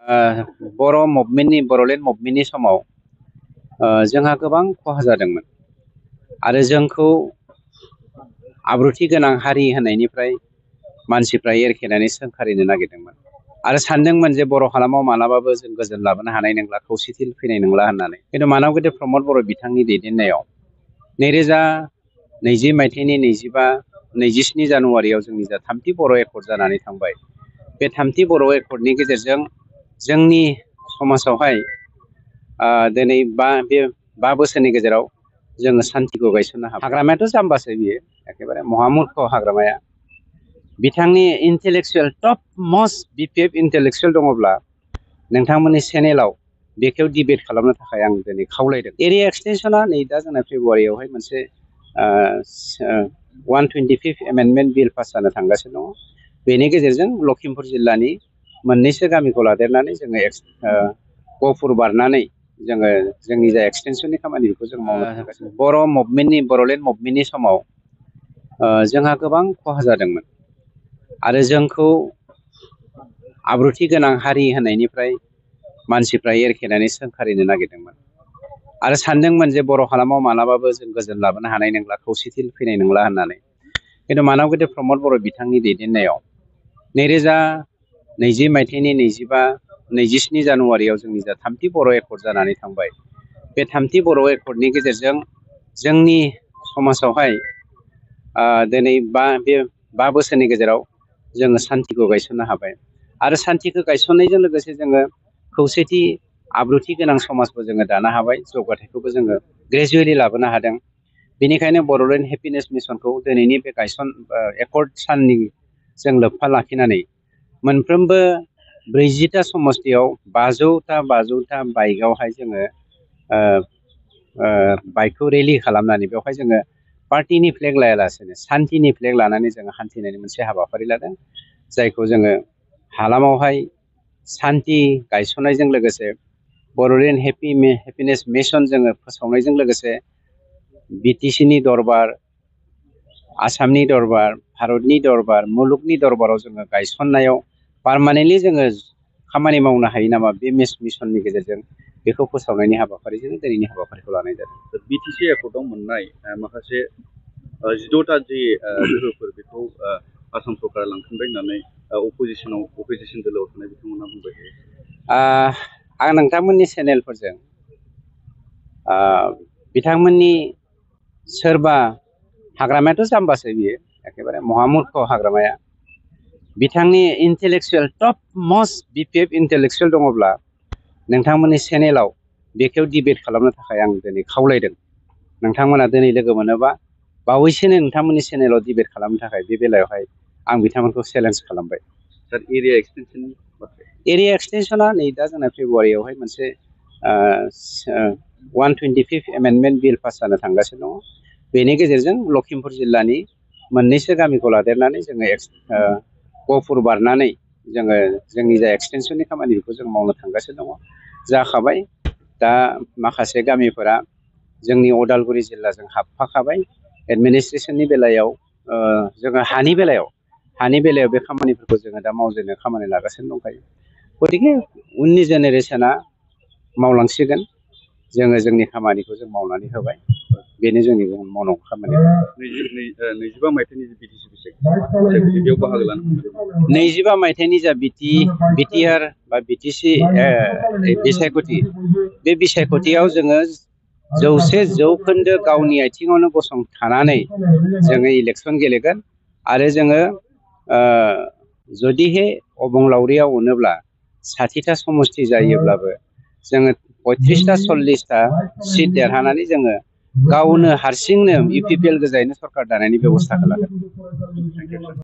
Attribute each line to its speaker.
Speaker 1: बर'लेण्ड मुभमेन्टनि समाव जोंहा गोबां खहा जादोंमोन आरो जोंखौ आब्रुथि गोनां हारि होननायनिफ्राय मानसिफ्रा एरखेनानै सोंखारिनो नागिरदोंमोन आरो सानदोंमोन जे बर' हालामाव मालाबाबो जों गोजोन लाबोनो हानाय नंला, खौसेथि फैनाय नंला होननानै। खिन्थु मानब गेदेर प्रमद बर' बिथांनि दैदेननायाव 2020 मायथाइनि 27 जानुवारियाव जोंनि जा थामथि बर' एकर्ड जानानै थांबाय। बे थामथि बर' एकर्डनि गेजेरजों जोंनि समाजावहाय दिनै 5 बोसोरनि गेजेराव जोङो सान्तिखौ गायसननो हाबाय। हाग्रामायाथ' जाम्बासो बियो, एखेबारे महामुर्ख हाग्रामाया। बिथांनि इन्टेलेक्सुयेल टप मस्ट BPF इन्टेलेक्सुयेल दङब्ला नोंथांमोननि चेनेलाव बेखौ डिबेट खालामनो थाखाय आं दिनै खावलायदों। एरिया एक्सटेनसना नै दा जोंना फेब्रुवारियावहाय मोनसे 125th एमेन्डमेन्ट बिल पास जानो थांगासिनो दङ। बेनि गेजेरजों लखिमपुर जिल्लानि मोननैसो गामिखौ लादेरनानै जोङो गहपुर बारनानै जोङो जोंनि जा एक्सटेनसननि खामानि बेखौ जों मावनो थांगासिनो। बर'लेण्ड मुभमेन्टनि समाव जोंहा गोबां खहा जादोंमोन आरो जोंखौ आब्रुथि गोनां हारि होननायनिफ्राय मानसिफ्रा एरखेनानै सोंखारिनो नागिरदोंमोन आरो सानदोंमोन जे बर' हालामाव मालाबाबो जों गोजोन लाबोनो हानाय नंला, खौसेथि फैनाय नंला होननानै। खिन्थु मानब गेदेर प्रमद बर' बिथांनि दैदेननायाव 2020 मायथाइनि 27 जानुवारियाव जोंनि जा थामथि बर' एकर्ड जानानै थांबाय। बे थामथि बर' एकर्डनि गेजेरजों जोंनि समाजावहाय दिनै 5 बोसोरनि गेजेराव जोङो सान्तिखौ गायसननो हाबाय आरो सान्तिखौ गायसननायजों लोगोसे जोङो खौसेथि आब्रुथि गोनां समाजबो जोङो दानो हाबाय, जौगाथायखौबो जोङो ग्रेजुवेलि लाबोनो हादों। बेनिखायनो बर'लेण्ड हेपिनेस मिसनखौ दिनैनि बे एकर्ड साननि जों लोब्बा लाखिनानै मोनफ्रोमबो 40टा समस्तियाव 500टा बाइकआवहाय जोङो बाइकखौ रेलि खालामनानै बेवहाय जोङो पार्टिनि फ्लेग लायालासेनो सान्तिनि फ्लेग लानानै जोङो हान्थिनायनि मोनसे हाबाफारि लादों, जायखौ जोङो हालामावहाय सान्ति गायसननायजों लोगोसे बर'लेण्ड हेपिनेस मिसन जोङो फोसावनायजों लोगोसे BTCनि दरबार, आसामनि दरबार, भारतनि दरबार, मुलुगनि दरबाराव जोङो गायसननायाव पार्मानेन्टलि जोङो खामानि मावनो हायो नामा, बे मिसननि गेजेरजों बेखौ फोसावनायनि हाबाफारिजों दिनैनि हाबाफारिखौ लानाय जादों।
Speaker 2: BTC एकर्डआव मोननाय माखासे 16टा जे गोहोफोर बेखौ आसाम सरकारा लांफिनबाय होननानै अपोजिसन दोलोआव थानाय बिथांमोना बुंबाय थायो।
Speaker 1: आं नोंथांमोननि चेनेलफोरजों बिथांमोननि सोरबा, हाग्रामायाथ' जाम्बासो बियो, एखेबारे महामुर्ख हाग्रामाया। बिथांनि इन्टेलेक्सुयेल टप मस्ट BPF इन्टेलेक्सुयेल दङब्ला नोंथांमोननि चेनेलाव बेखौ डिबेट खालामनो थाखाय आं दिनै खावलायदों। नोंथांमोना दिनै लोगो मोनोबा बावैसोनो नोंथांमोननि चेनेलाव डिबेट खालामनो थाखाय बे बेलायावहाय आं बिथांमोनखौ चेलेन्ज खालामबाय।
Speaker 2: सार, एरिया एक्सटेनसना
Speaker 1: नै दा जोंना फेब्रुवारियावहाय मोनसे 125th एमेन्डमेन्ट बिल पास जानो थांगासिनो दङ। बेनि गेजेरजों लखिमपुर जिल्लानि मोननैसो गामिखौ लादेरनानै जोङो गहपुर बारनानै जोङो जोंनि जा एक्सटेनसननि खामानि बेखौ जों मावनो थांगासिनो दङ। जाखाबाय, दा माखासे गामिफोरा जोंनि उदालगुरि जिल्लाजों हाबफाखाबाय। एडमिनिस्ट्रेसननि बेलायाव जोङो हानि बेलायाव बे खामानिफोरखौ जोङो दा मावजेननो खामानि लागासिनो दंखायो। गतिके उननि जेनेरेसना मावलांसिगोन, जोङो जोंनि खामानिखौ जों मावनानै होबाय, बेनो जोंनि मावनांगौ खामानि।
Speaker 2: 25 मायथाइनि जे BTC बिसायख'थि बेयाव बाहागो लानो मोनदों।
Speaker 1: 25 मायथाइनि जा BTR बा BTC बिसायख'थि, बे बिसायख'थियाव जोङो 100% गावनि आथिङावनो गसंथानानै जोङो इलेक्सन गेलेगोन आरो जोङो जुदिहे अबंलावरियाव मोनोब्ला 60टा समस्ति जायोब्लाबो जोङो 35टा 40टा सिट देरहानानै जोङो गावनो हारसिंनो UPPL गोजायैनो सरकार दानायनि बेब'स्थाखौ लागोन।